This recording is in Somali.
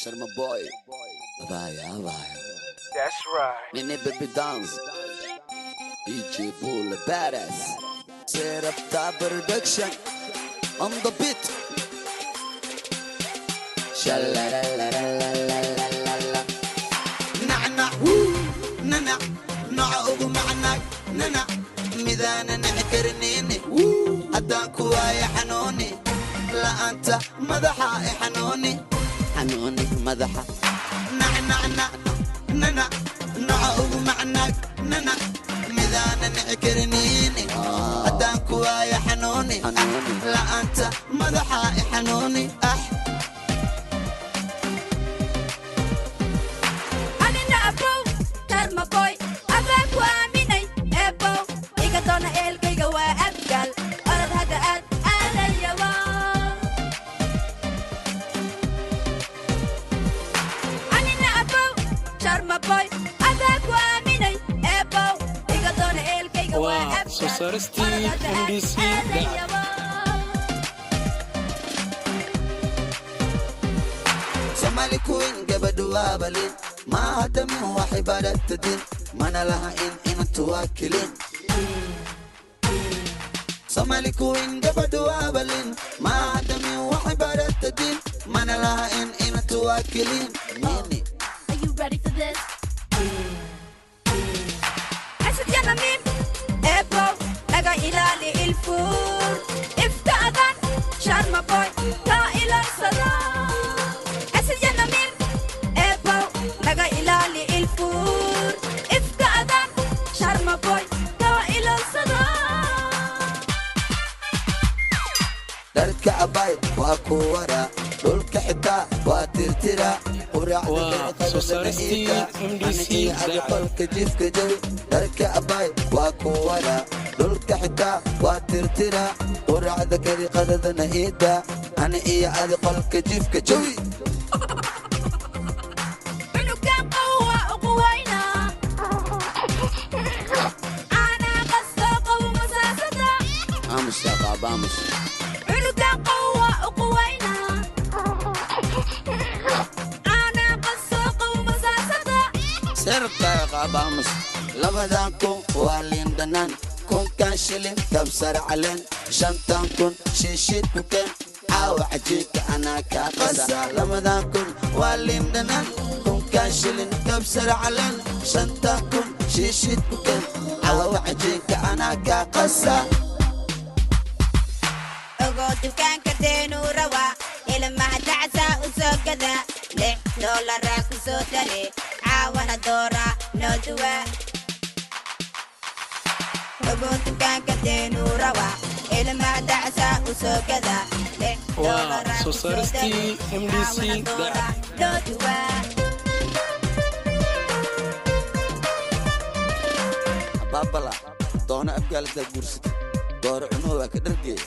Sharma boy. Abaya, abaya. That's right. Nene baby dance. DJ Bull badass. Set up the production on the beat. Sha-la-la-la-la-la-la-la. Nacnac wuu nanac noca ugu macnaag nanac midaana nici karnini haddaan ku waaya xanuuni la'aanta madaxa i xanuuni. Xanuuni madaxa. Nacnacnac nanac noca ugu macnaag nanac midaana nici karnini haddaan ku waaya xanuuni. Xanuuni. La'aanta madaxa i xanuuni ah. Anina abow tarmaboy abaa ku aaminay eebow iga doona eelkayga waa abgaal orod hadda aad aadayawa. Anina abow sharmaboy abaa ku aaminay eebow iga doona eelkayga waa Waa abgaal soo saaristii orod hadda aad MDC Daacad. aadayawa. Somali queen gabadhu waa balin maaha damin waxay baratadin mana laha in inantu waa kelin. Somali queen gabadhu waa balin maaha damin waxay baratadin mana laha in inantu waa kelin nini. Are you ready for this? حسد يا نميم ebo laga ilaali ilfuur ifka adan sharma boy ka ilaalsada. Xasad ya namiim ebo laga ilaali ilfuur ifka adan sharma boy ka ilaalsada. Dharka abay waa ku wara dhulka xitaa waa tirtira. Waa soo saaristii MDC Daacad. Qolka jifka jawi dharka abay waa ku wara dhulka xitaa waa tirtira quraacda kari qadadana iida ani iyo adi qolka jifka jawi. Cunugan qawwa ugu wayna anaa qasto qaw masaasada. Aamus yaa qaaba aamus. Cunugan qawwa ugu wayna anaa qasto qaw masaasada. Seerabtaa yaa qaaba aamus. 2000 waa liin dhanaan, 1000-kan shilin kabsar caleen, 5000 shiishid ku keen caawa cajiinka anaa kaa qasa. 2000 waa liin dhanaan, 1000-kan shilin kabsar caleen, 5000 shiishid ku keen caawa cajiinka anaa kaa qasa. Ogo dukaanka deenuu rawaa ilmaha dacsaa u soo gada $6 ku soo dare caawana doora noo duwa. Ogo dukaanka deenuu rawaa ilmaha dacsaa u soo gada lix Waa doolara soo ku soo dare saaristii MDC caawana doora Daacad. noo duwa. Baabala doono abgaaladaa guursata dooro cunuhu waa ka dhargee.